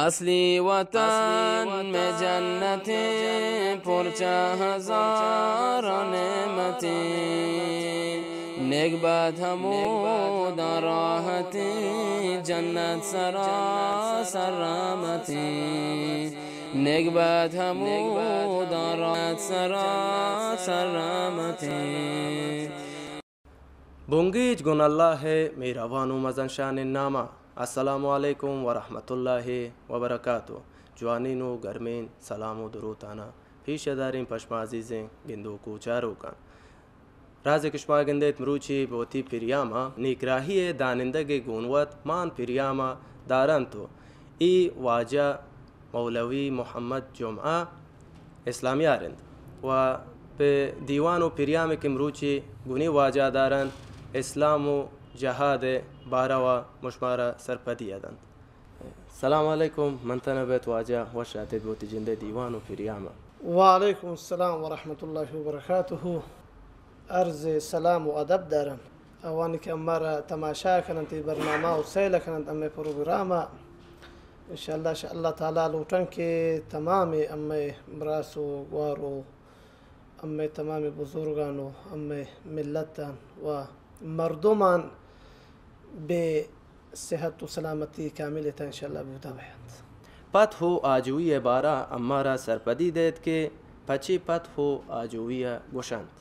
اصلی وطن میں جنتیں، پرچہ ہزار نعمتیں، نیک بد ہموداں راحتیں، جنت سراسر رحمتیں، نیک بد ہموداں راحت سراسر رحمتیں۔ بنگیج گون اللہ ءِ مہروان و مزن شانیں ناما۔ السلام علیکم و رحمت اللہ و برکاتہ۔ جوانین و گرمین سلام و دروتانا پیش دارین پشما عزیزین گندوک و چاروکان۔ رازے کہ شما گندیت مروچی بہ وتی پریاما نیکراہی ءِ دانندگے گون وت مان پریاما دارنت و ای واجہ مولوی محمد جمعہ اسلامیار انت و پہ دیوان و پریامے کہ مروچی گونی واجہ دارنت، اسلام و جہاد ءِ باروا مشمارا سرپدی ءَ دنت۔ سلام علیکم، منتن بیت واجہ، وش آتیت بہ وتی جندے دیوان و پریاما۔ وعلیکم السلام ورحمت اللہ وبرکاتہ۔ عرض سلام و ادب دارن۔ آوانی کہ امارا تماشا کننت، ای برنامہ و سیل کننت، امے پروگراما۔ انشاءاللہ، شاء اللہ تعالی لوٹن کہ تمام امے براس و گوار و امے تمام بزرگان و امے ملتان و مردمان بہ صحت و سلامتی کامل تا انشاءاللہ بوتا بینت۔ پتح و آجوئی ءِ بارا امارا سرپدی دیت کہ پچے پتح و آجوئی ءَ گوشنت۔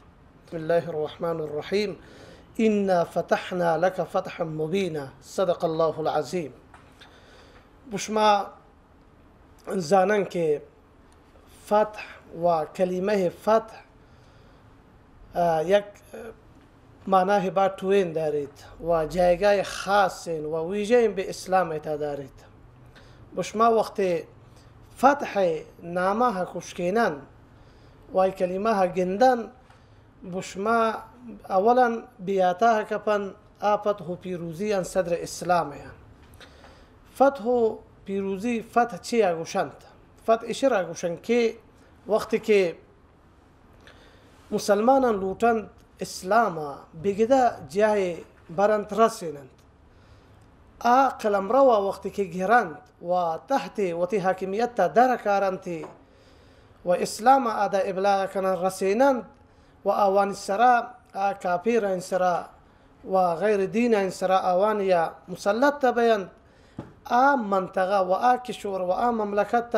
بسم اللہ الرحمن الرحیم۔ انا فتحنا لک فتحا مبینا۔ صدق اللہ العظیم۔ بشما زانن کہ فتح و کلمہ فتح، آ، یک معناہ با ٹوین داریت و جایگاہ خاصین و ویژین بہ اسلام تا داریت۔ بشما وقت فتح نامہ کشکینن و ای کلمہ گندن، بشما اولاً بیاتا کپن، آ فتح و پیروزی ان صدر اسلام ان۔ فتح و پیروزی، فتح چیا گوشنت؟ فتح اشرا گوشن کہ وقتی کہ مسلمانان لوٹنت اسلاما بگدہ جاہے برنت رسیننت، آ قلمروا وقتی کہ گرنت و تحت وتی حاکمیت تا در کارنت و اسلام آدا ابلاغ کنن رسیننت و آوانی سرا، آ کافرانی سرا و غیر دینانی سرا آوانیا مسلط بینت، آ منطقہ و آ کشور و آ مملکت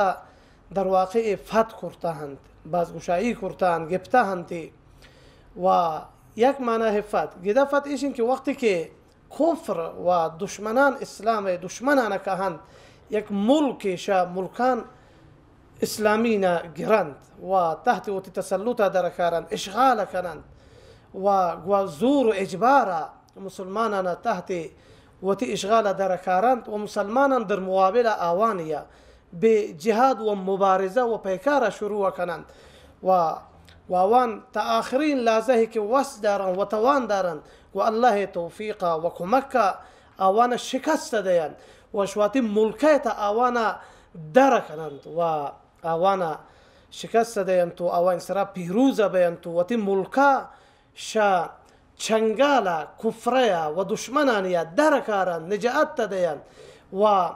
در واقع فتح کرتا ہنت، بازگشائی کرتا ہنت، گپتا ہنت۔ و یک معنی فتح، گدہ فتح ایشن کہ وقتی کہ کفر و دشمنان اسلام دشمنان کہنت، یک ملک شہ ملکان اسلامی نہ گرنت و تحت وتی تسلط در کارنت، اشغال کننت و گوا زور و اجبار مسلمانان تحت وتی اشغال در کارنت و مسلمانان در مقابل آوانیا بہ جہاد و مبارزہ و پیکار شروع کننت و، و آوان تا آخرین لحظہ کہ وس دارن و توان دارن و اللہ توفیق و کمک آوان شکست دینت و شواتی ملک تا آوان در کننت و آوان شکست دینت و آوان سرا پیروز بینت و وتی ملکا شہ چنگالا کفریا و دشمنانیا در کارنت، نجات دینت و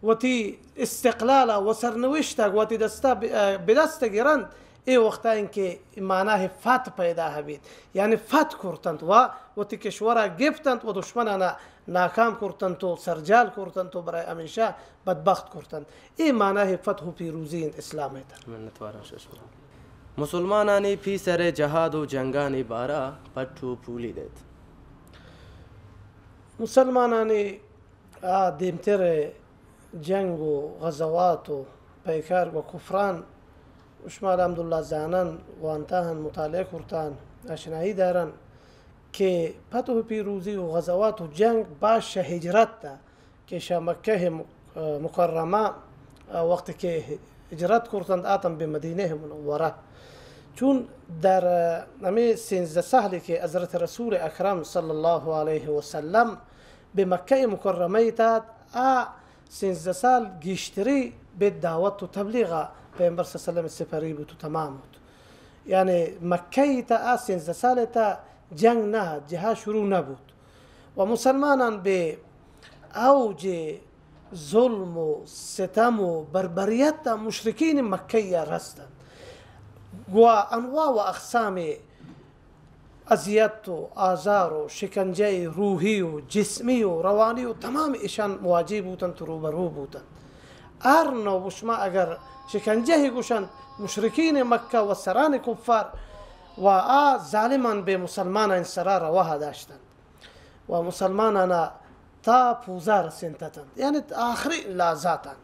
وتی استقلالا و سرنوشتا وتی دستا ب-، بدست گرنت۔ اے وقتا انکہ معنی فتح پیدا بیت، یعنی فتح کرتنت و وتی کشورا گپتنت و دشمنانا ناکام کرتنت و سرجال کرتنت و برای ہمیشہ بدبخت کرتنت۔ اے معنی فتح و پیروزی انت اسلام تر۔ منتوارم شہ شما۔ مسلمانانی پیسر جہاد و جنگانی بارا پٹ و پولی دیت۔ مسلمانانی آ دیمتر جنگ و غزوات و پیکار گو کفران، شما الحمدللہ زانن، وانتاہن، مطالعہ کرتان، آشنائی دارن کہ فتح و پیروزی و غزوات و جنگ باز شہ ہجرت تا کہ شہ مکہ م-، مکرمہ، آ، وقت کہ ہجرت کرتنت آتن بہ مدینہ منورہ۔ چون در، آ، ہمے سینزدہ سال کہ حضرت رسول اکرم صلی اللہ علیہ وسلم بہ مکہ مکرمہ تات، آ سینزدہ سال گیشتری بہ دعوت و تبلیغ پیغمبر صلی اللہ علیہ وسلم سپری بوت و تمام بوت۔ یعنی مکہ تا آ سینزدہ سال تا جنگ نہ، جہاد شروع نہ بوت۔ و مسلمانان بہ اوج ظلم و ستم و بربریت مشرکین مکہ ءَ رستن. گوا انواع و اقسام اذیت و آزار و شکنجہ روحی و جسمی و روانی و تمام ایشان مواجہ بوتنت و روبرو بوتنت. ہر نوع شما اگر شکنجہ گوشنت، مشرکین مکہ و سران کفار و آ ظالمان بہ مسلمانان سرا روا داشتنت و مسلمانانا تا پوزا رسینتنت، یعنی آخری لحظاتان.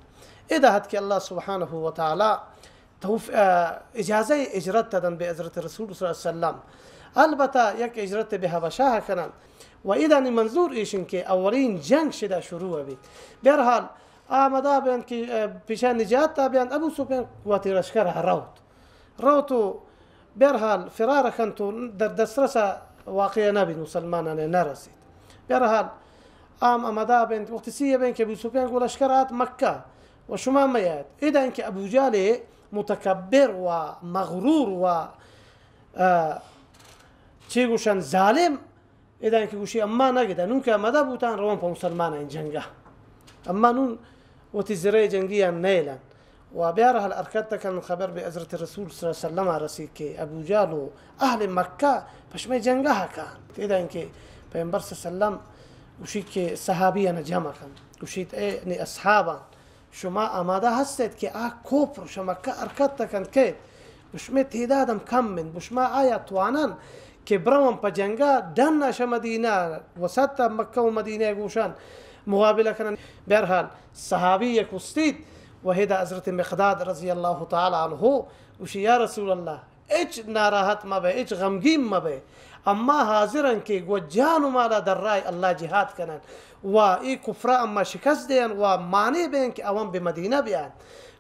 ادا ات کہ اللہ سبحانہ و تعالی توف-، آ، اجازہ ہجرت دنت بہ حضرت رسول صلی اللہ علیہ وسلم. البتہ یک ہجرت بہ حبشہ کننت و ادا نی منظور ایش انت کہ اولین جنگ شدا شروع بیت. بہرحال آ مدہ بینت کہ، آ، پیشا نجات بیانت، ابو سفیان وتی لشکرا روت. روت و بہرحال فرار کنت و در دسترس واقعہ نبیت، مسلمانان نرسیت. بہرحال آ ہم ہمدا بینت، وقتی سی بینت کہ ابو سفیان گوں لشکر آت مکہ و شما میایت. ادا انت کہ ابو جہل متکبر و مغرور و، آ، چی گوشن، ظالم، ادا کہ گوشی اما نگدہ، نون کہ آمادہ بوتان روان پہ مسلمانان جنگا. اما نون وتی زرہ جنگیا نیلن. و بہرحال حرکت کنن، خبر بہ حضرت رسول صلی اللہ علیہ وسلم رسی کہ ابو جہل و اہل مکہ پہ شمئے جنگا کان. ادا کہ پیغمبر صلی اللہ علیہ وسلم گوشی کہ صحابیان جمع کن. گوشیت اے نی اصحابان، شما آمادہ ہستیت کہ آ کفر شہ مکہ حرکت کنت کیت؟ گوشت مئے تعداد ہم کم انت، گوشت ما آیا توانن کہ برون پہ جنگا ڈنا شہ مدینہ، وسط مکہ و مدینہ گوشن، مقابلہ کنن. بہرحال صحابی یک استیت و ہدا حضرت مقداد رضی اللہ تعالی عنہ گوشی یا رسول اللہ، ہچ ناراحت مبئے، ہچ غمگین مبئے. اما حاضرن کہ گوں جان و مالا در راہ اللہ جہاد کنن و اے کفرا اما شکست دئین و مانع بئین کہ آوان بہ مدینہ بیان.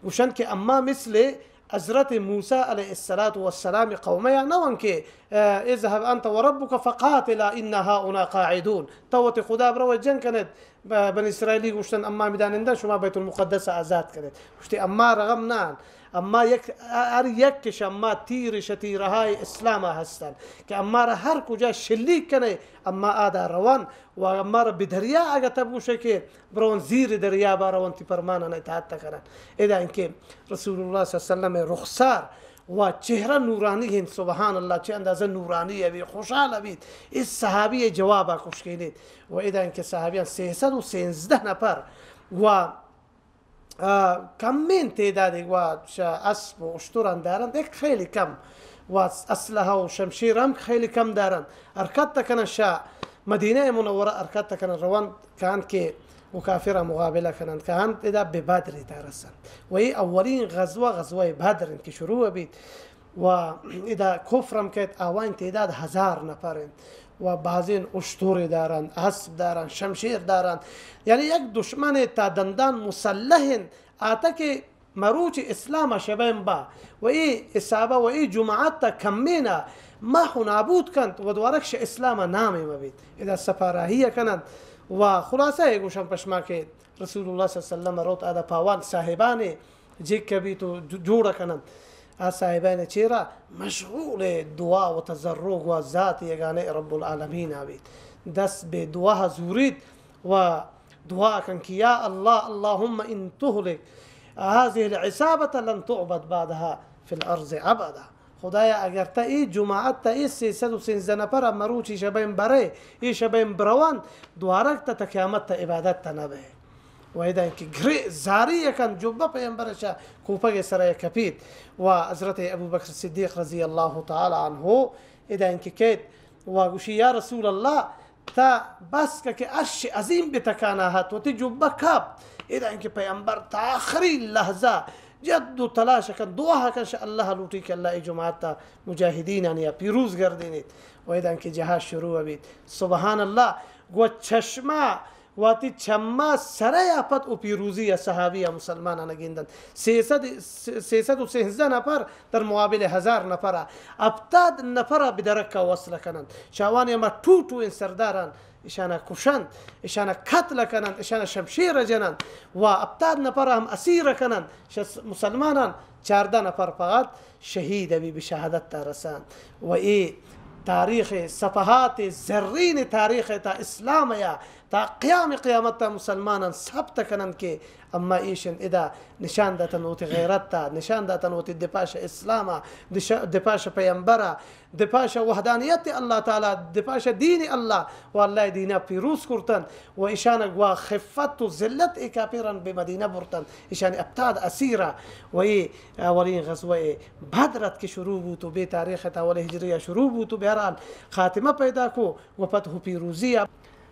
گوشن کہ اما مثل حضرت موسی علیہ الصلوۃ والسلام قومیا نہ ون کہ، آ، اذهب انت وربك فقاتلا انا هاهنا قاعدون. تو وتی خدا برو جنگ کنیت، ب-، بنی اسرائیلی گوشتن، اما میدان اندن شما بیت المقدس آزاد کنیت. گوشتی، اما رغم نان، اما یک، ہر یک کہ شما تیر شتی رہای اسلام ہستن کہ اما را ہر کجا شلیک کنے، اما آدا روان و اما را بہ دریا اگہ تب گوشے کہ برون زیر دریا با روان تی پرمانان اطاعت کنن. ادا انکہ رسول اللہ صلی اللہ علیہ وسلم رخسار و چہرہ نورانی انت، سبحان اللہ، چہ اندازہ نورانی ابی، خوشحال ابیت. اس صحابی جوابا کشکینیت. و ادا انکہ صحابیان سیصد و سینزدہ نفر و، آ، کمین تعدادی و شہ اسب و اشتران دارن، یک خیلی کم و اسلحہ و شمشیر ہم خیلی کم دارن. حرکت کنن شہ مدینہ منورہ حرکت کنن روان کان کہ و کافرا مقابلہ کنن کان ادا بہ بدر تا رسن. و اے اولین غزوہ، غزوہ بدر انت کہ شروع بیت. و ادا کفر ہم کیت، آوان تعداد ہزار نفر انت و بازین اشتر دارن، اسب دارن، شمشیر دارن. یعنی یک دشمن تا دندان مسلح انت، آتکہ مروچی اسلام شبین با و اے حسابا و اے جماعت تا کمینا محو و نابود کنت و دوارک شہ اسلام نام مبیت. ادا سپاراہی کننت و خلاصہ اے گوشن پشما کہ رسول اللہ صلی اللہ علیہ وسلم روت آدا پاوان صاحبان جک بیت و جو-، جوڑ کننت. آ صاحبان چیرا مشغول دعا و تضرع و ذات یگانہ رب العالمین بیت. دست بہ دعا زوریت و دعا کن کہ یا اللہ، اللهم ان تهلك هذه العصابة لن تعبد بعدها في الأرض أبدا. خدایا، اگر تا اے جماعت تا اے سیصد و سینزدہ نفر مروچی شبین برے، اے شبین بروان، دوارگ تا تا قیامت تا عبادت تا نبے. و ادا انکہ گرے زاری یکن جبہ پیغمبر شا کوپگ سرا کپیت و حضرت ابوبکر صدیق رضی اللہ تعالی عنہ ادا انکہ کیت و گوشی یا رسول اللہ، تا بس کہ، کہ عرش عظیم بہ تکانا ات، وتی جبہ کپت. ادا انکہ پیغمبر تا آخری لحظہ جد و تلاش کن، دعا کن شہ اللہ لوٹی کہ اللہ اے جماعت تا مجاہدینانی پیروز گردینیت. و ادا انکہ جہاد شروع بیت. سبحان اللہ، گو چشمہ وتی چما سریا پت و پیروزی صحابی مسلمانان گندنت. سیصد، سیصد و سینزدہ نفر در مقابل ہزار نفرا، ہپتاد نفرا بہ درکا وصل کننت. شہ آوانی ہما ٹوٹوئیں سرداران اشانا کشنت، اشانا قتل کننت، اشانا شمشیر جننت و ہپتاد نفرا ہم اسیر کننت. شہ مسلمانان چاردہ نفر فقط شہید بی، بہ شہادت تا رسنت. و اے تاریخ صفحات زرین تاریخ تا اسلام یا تا قیام قیامت ءَ مسلماناں ثبت کن اَنت کہ اما ایش اَنت، ادا نشان داتن وتی غیرت ءَ، نشان داتن وتی دپاش اسلام ءَ، دشا-، دپاش پیمبر ءَ، دپاش وحدانیت اللہ تعالی، دپاش دین اللہ، و اللہ ءِ دین ءَ پیروز کرتن و ایشان ءَ گوا خفت و ذلت ءِ کاپیران بہ مدینہ برتن، ایشانی ہپتاد اسیر ءَ، و اے اولین غزوہ بدر اَت کہ شروع بوت و بے تاریخ اَت، اول ہجری ءَ شروع بوت و بہرحال خاتمہ پیدا کو و فتح و پیروزی ءَ۔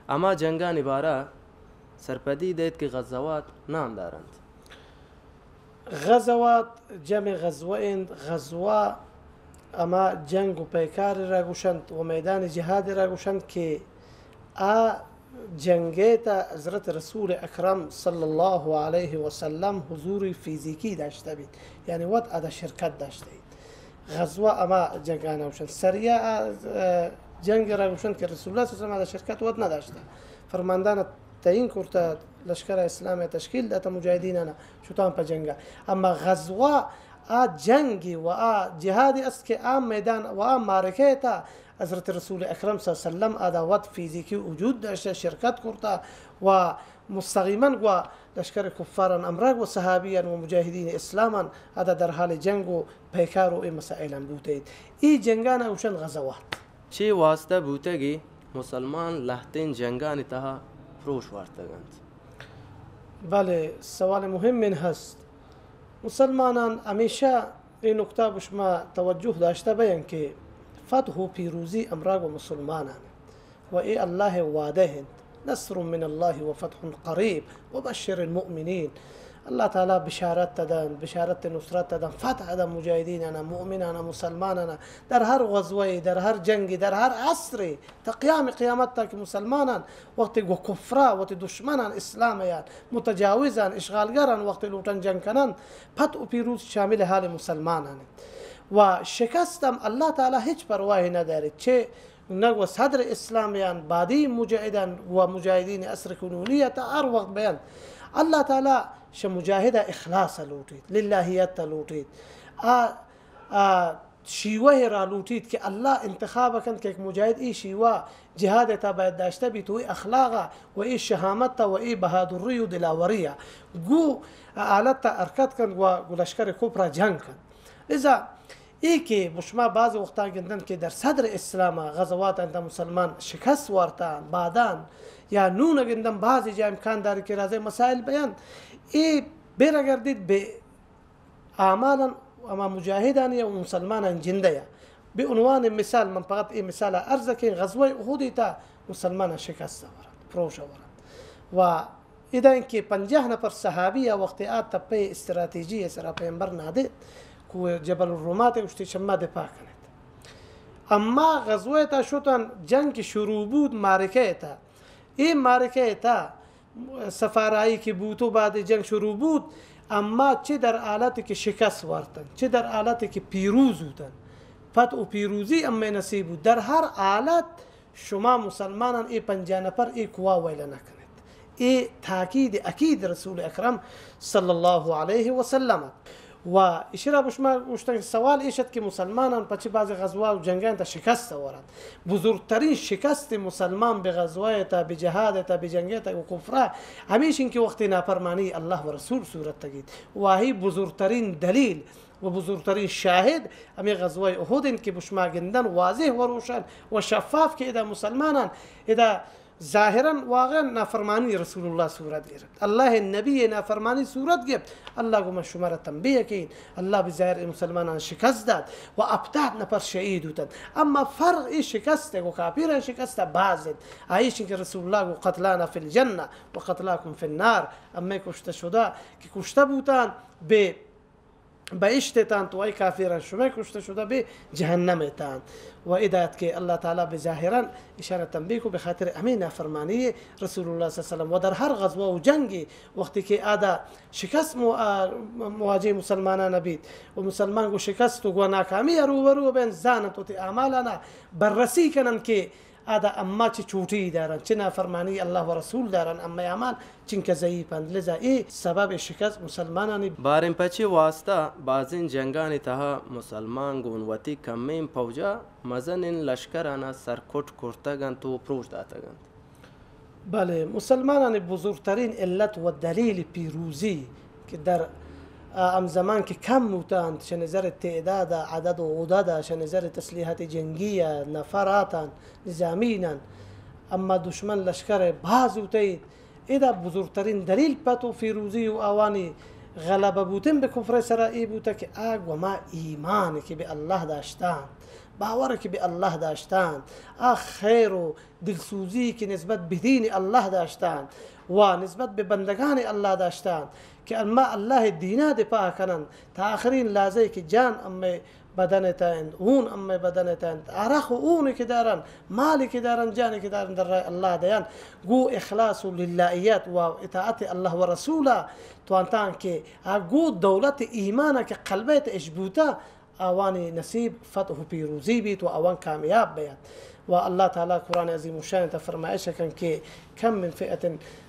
ہما جنگانی بارہ ءَ سرپدی دئیت کہ غزوات نام دارنت۔ غزوات جمع غزوہ اِنت۔ غزوہ ہما جنگ و پیکار ءَ را گوشنت و میدان جہاد ءَ را گوشنت کہ آ جنگ ءِ تہا حضرت رسول اکرم صلی اللہ علیہ وسلم حضور فیزیکی داشتہ بیت، یعنی وت ادا شرکت داشتہ بیت۔ غزوہ ہما جنگانا گوشنت۔ سریہ آ، آ، جنگ ءَ را گوشنت کہ رسول اللہ صلی اللہ علیہ وسلم ادا شرکت وت نہ داشتہ۔ فرماندان ءَ تعیین کرتہ، لشکر اسلام ءَ تشکیل داتہ مجاہدینانا شتاں پہ جنگ ءَ۔ اما غزوہ آ جنگ و آ جہاد است کہ آ میدان و آ معرکہ ءِ تہا حضرت رسول اکرم صلی اللہ علیہ وسلم ادا وت فیزیکی وجود داشتہ، شرکت کرتہ و مستقیماً گوا لشکر کفاران ہمراہ گوا صحابیان و مجاہدین اسلامان ادا در حال جنگ و پیکار و اے مسائلان بوتہ ایت۔ اے جنگانا گوشنت غزوات۔ چے واسطہ بوتگی مسلمان لہتیں جنگانی تہا پروش وارتگ انت؟ بلے، سوال مہمیں ہست۔ مسلمانان ہمیشہ اے نکتہ گو شما توجہ داشتہ بیان کہ فتح و پیروزی ہمراہ گو مسلمانان انت و اے اللہ ءِ وعدہ انت، نصر من اللہ و فتح قریب و بشر المؤمنین۔ اللہ تعالی بشارت دنت، بشارت نصرت دنت، فتح دنت مجاہدینانا، مؤمنانا، مسلمانانا، در ہر غزوہ، در ہر جنگ، در ہر عصر، تا قیام قیامت تا کہ مسلمانان وقتی گو کفرا، وتی دشمنان اسلام یان، متجاوزان، اشغالگران وقتی لوٹن جنگ کنن، فتح و پیروز شامل حال مسلمانان انت۔ و شکست ہم اللہ تعالی ہچ پرواہ نہ داریت، چہ نہ گو صدر اسلامیان، بادی مجاہدان و مجاہدین عصر کنونی تا ہر وقت بیان۔ اللہ تعالی شہ مجاہدہ اخلاص لوٹیت، للہیت لوٹیت۔ آ، آ، شیوہ را لوٹیت کہ اللہ انتخاب کنت کہ یک مجاہد ای شیوہ جہاد تا باید داشتہ بیت و ای اخلاق و ای شہامت و ای بہادری و دلاوری گو حالت تا حرکت کنت و گو لشکر کفر جنگ کنت۔ لذا اے کہ شما بعض وقتا گندن کہ در صدر اسلام غزوات انت مسلمان شکست وارتان، بعدان یا نون گندن بعض جا امکان داری کہ رازے مسائل بیان، اے بیر گردیت بہ اعمالان ہما مجاہدانی و مسلمانان جندہ یا۔ بہ عنوان مثال من فقط اے مثال عرض کہ غزوہ احد تا مسلمان شکست ورد، پروش ورد۔ و ادا انکہ پنجاہ نفر صحابی آ وقت آ تپہ استراتیجی سرا پیمبر نادے کو جبل الرمات گوشتی شما دفاع کنیت۔ اما غزوہ تا شتن جنگ کہ شروع بود معرکہ تا، اے معرکہ تا سفارائی کہ بوت و بعد جنگ شروع بوت، اما چہ در حالت کہ شکست وارتن، چہ در حالت کہ پیروز بوتن، فتح و پیروزی امے نصیب بوت۔ در ہر حالت شما مسلمانان اے پنجاہ نفر اے کوا ویلہ نہ کنیت۔ اے تاکید اکید رسول اکرم صلی اللہ علیہ وسلم ات۔ و اشرا بشما گوشتن کہ سوال ایش ات کہ مسلمانان پچے بعض غزوہ و جنگان تا شکست ورد۔ بزرگترین شکست مسلمان بہ غزوہ تا، بہ جہاد تا، بہ جنگ تا و کفرا ہمیش انت کہ وقت نافرمانی اللہ و رسول صورت تگیت۔ واہی بزرگترین دلیل و بزرگترین شاہد ہمیں غزوہ احد انت کہ بشما گندن واضح و روشن و شفاف کہ ادا مسلمانان ادا ظاہراً واقعاً نافرمانی رسول اللہ صورت گرفت، اللہ نبی نافرمانی صورت گرفت۔ اللہ گو من شما را تنبیہ کین، اللہ بظاہر مسلمانان شکست دات و ہفتاد نفر شہید بوتن۔ اما فرق ای شکست گو کافران شکست باز انت۔ آئیش کہ رسول اللہ گو قتلانا فی الجنہ و قتلاکم فی النار۔ امے کشتہ شدہ کہ کشتہ بوتان بہ بہشت تان تو اے کافران شمئے کشتہ شدہ بہ جہنم تان۔ و ادا ات کہ اللہ تعالی بظاہراً اشارہ تنبیہ کو بخاطر ہمیں نافرمانی رسول اللہ صلی اللہ علیہ وسلم و در ہر غزوہ و جنگ وقتی کہ آدا شکست مو-، آ، مواجہ مسلمانان بیت و مسلمان گو شکست و گو ناکامی روبرو بین زانت و تی اعمالانا بررسی کنن کہ آدا اما چہ چوٹی دارن، چہ نافرمانی اللہ و رسول دارن، اما اعمال چنکہ ضعیف انت، لذا اے سبب شکست مسلمانانی۔ باریں پچے واسطہ بازیں جنگانی تہا مسلمان گون وتی کمیں پوجا مزنیں لشکرانا سرکٹ کرتگ انت و پروش داتگ انت؟ بلے مسلمانانی بزرگترین علت و دلیل پیروزی کہ در آ ہمزمان کہ کم بوتنت، شہ نظر تعداد ء، عدد و عدد ء، شہ نظر تسلیحات جنگی ء، نفر آتن، نظامین انت، اما دشمن لشکر ء باز بوتیت۔ ادا بزرگترین دلیل پت و پیروزی و آوانی غلبہ بوتن بہ کفر ء سرا اے بوتہ کہ آ گوما ایمان کہ بہ اللہ داشتنت، باور کہ بہ اللہ داشتنت، آ خیر و دلسوزی کہ نسبت بہ دین اللہ داشتنت و نسبت بہ بندگان اللہ داشتنت کہ ما اللہ دین ء دفاع کنن تا آخرین لحظہ کہ جان امے بدن ء تہ انت، ہون امے بدن ء تہ انت، عرق و ہون کہ دارن، مال کہ دارن، جان کہ دارن، در راہ اللہ دیان، گو اخلاص و للہیت و اطاعت اللہ و رسول ء توانتان کہ آ گو دولت ایمان ء کہ قلب ء تہ اش بوتہ، آوانی نصیب فتح و پیروزی بیت و آوان کامیاب بیت۔ و اللہ تعالی قرآن عظیم الشان تہ فرمائش کن کہ کم من فئة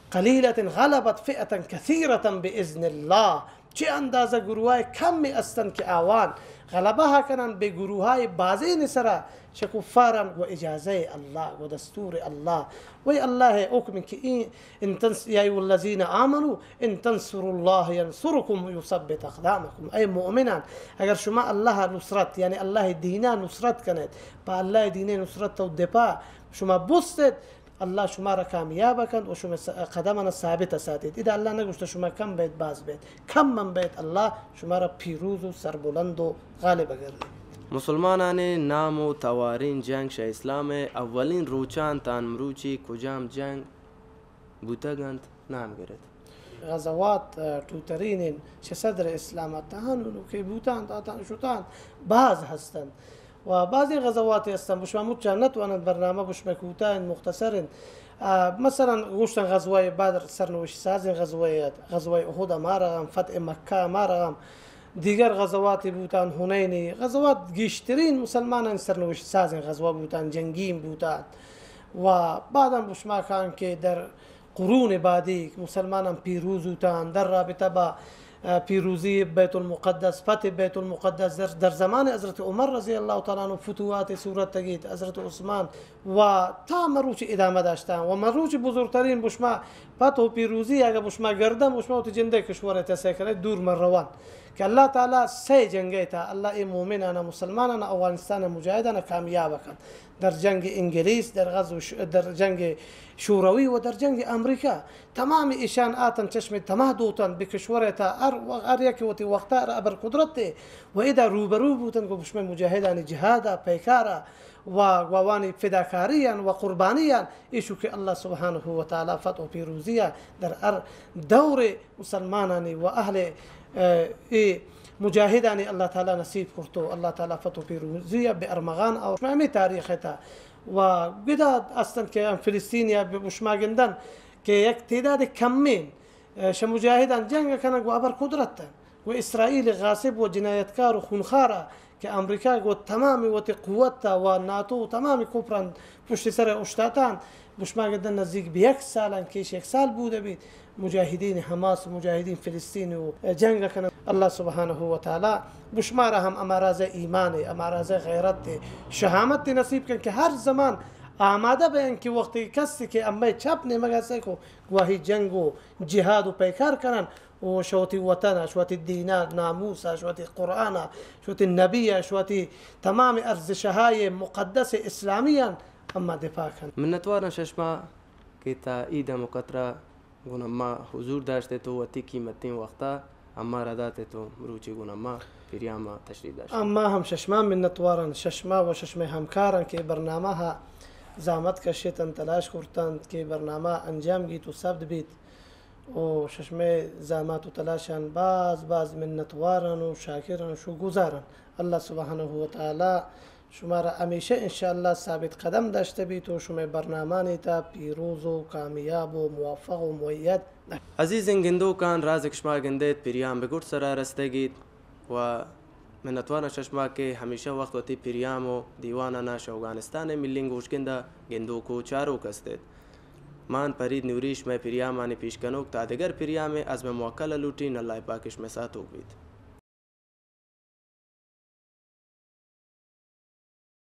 قلیلة غلبت فئة کثیرة بإذن اللہ۔ چہ اندازہ گروہائے کم استن کہ آوان غلبہ کنن بہ گروہائے بازین سرا، چہ کفارن گو اجازہ اللہ، گو دستور اللہ، وی اللہ حکم کہ این ان تنس-، یا ایھا الذین آمنوا ان تنصروا الله ينصركم ويثبت اقدامكم۔ اے مؤمنان، اگر شما اللہ نصرت، یعنی اللہ دین نصرت کنیت، پہ اللہ دین نصرت و دفاع شما بستیت، اللہ شما را کامیاب کنت و شما س-، قدمان ثابت ساتیت۔ ادا اللہ نگوشتہ شما کم بیت، باز بیت، کم من بیت، اللہ شما را پیروز و سربلند و غالب گردیت۔ مسلمانانی نام و توارین جنگ شہ اسلام اولین روچان تان مروچی کجام جنگ بوتگ انت، نام گرت۔ غزوات، ء، ٹوترین انت، چہ صدر اسلام ء تہان انو کہ بوتانت، آتان شتانت، باز ہستنت۔ و بازیں غزواتے ہستنت، بشما مچا نتواننت، برنامہ بشما کوتاہ انت، مختصر انت۔ ء، مثلاً گوشتن غزوہ بدر سرنوشت سازیں غزوہ ات، غزوہ احد ہمارغم، فتح مکہ ہمارغم، دیگر غزواتے بوتان، حنینی غزوات گیشترین مسلمانان سرنوشت سازیں غزوہ بوتان، جنگین بوتان۔ و بعداً بشما کان کہ در قرون بعدی مسلمانان پیروز بوتان در رابطہ با، اه، پیروزی بیت المقدس، فتح بیت المقدس در، در زمان حضرت عمر رضی اللہ تعالی عنہ فتوحات صورت گیت، حضرت عثمان و تا مروچی ادامہ داشتان و مروچی بزرگترین بشما فتح و پیروزی اگہ بشما گردن بشما وتی جندے کشور تسے کرے دور مروان کہ اللہ تعالی سہ جنگے تا اللہ اے مومنانا مسلمانانا افغانستان مجاہدانا کامیاب کن۔ در جنگ انگلیس، در غزو ش-، در جنگ شوروی و در جنگ امریکہ، تمام ایشان آتن چشم تمہ دوتن بہ کشور تا ہر و-، ہر یکی وتی وقتا ہر ابر قدرت و ادا روبرو بوتن گو بشمے مجاہدانی جہادا پیکارا و گواوانی فداکاریان و قربانیان ایشو کہ اللہ سبحانہ و تعالی فتح و پیروزیا در ہر دور مسلمانانی و اہل، اه، اے مجاہدانی اللہ تعالی نصیب کرتو، اللہ تعالی فتح و پیروزی بہ ارمغان اور شما ہمیں تاریخ تا و گدا استن کہ ہم فلسطینیا بہ شما گندن کہ یک تعداد کمین، اه، شہ مجاہدان جنگ کنن گو ابر قدرت و اسرائیل غاصب و جنایتکار و خونخارا کہ امریکا گو تمامی وتی قوت تا و ناتو و تمامی کفران پشت سر اشتاتان، بشما گندن نزدیک بہ یک سالان کیش یک سال بودہ بیت، مجاہدین حماس و مجاہدین فلسطین و جنگ کنن۔ اللہ سبحانہ و تعالی بشمارا ہم اماراز ایمان، اماراز غیرت، شہامت نصیب کن کہ ہر زمان آمادہ بین کہ وقتی کسی کہ امے چپ نیمگا سے کو گواہی جنگ و جہاد و پیکار کنن، و شہ وتی وطن ء، شہ وتی دین ء، ناموس ء، شہ وتی قرآن ء، شہ وتی نبی ء، شہ وتی تمام ارزشہای مقدس اسلامیان اما دفاع کن۔ منتواراں شہ شما کہ تا عید ء مکترا گون اما حضور داشت ات و وتی قیمتیں وقتا اما را دات ات و مروچی گون اما پریام ء تشریف داشت۔ اما ہم شہ شما منتواراں، شہ شما و شہ شمئے ہمکاراں کہ برنامہ ء زحمت کشتنت، تلاش کرتنت کہ برنامہ انجام گیت و ثبت بیت۔ و شہ شمئے زحمات و تلاشان باز باز منتواران و شاکران و شکرگزاران۔ اللہ سبحانہ و تعالی شمارا ہمیشہ انشاءاللہ ثابت قدم داشتہ بیت و شمئے برنامہانی تہا پیروز و کامیاب و موفق و مؤید۔ عزیزیں گندوکان، راز کہ شما گندیت پریام بہ گڈ سرا رستگیت۔ و منتواراں شہ شما کہ ہمیشہ وقت وتی پریام و دیوانانا شہ اوگانستان ء ملیں گوشگند ء گندوک و چاروک است ات۔ من پرید نوری شمئے پریامانی پیش کنوک تا دگر پریامے عزم موکل ء لوٹین، اللہ پاک شمئے ساتوک بیت۔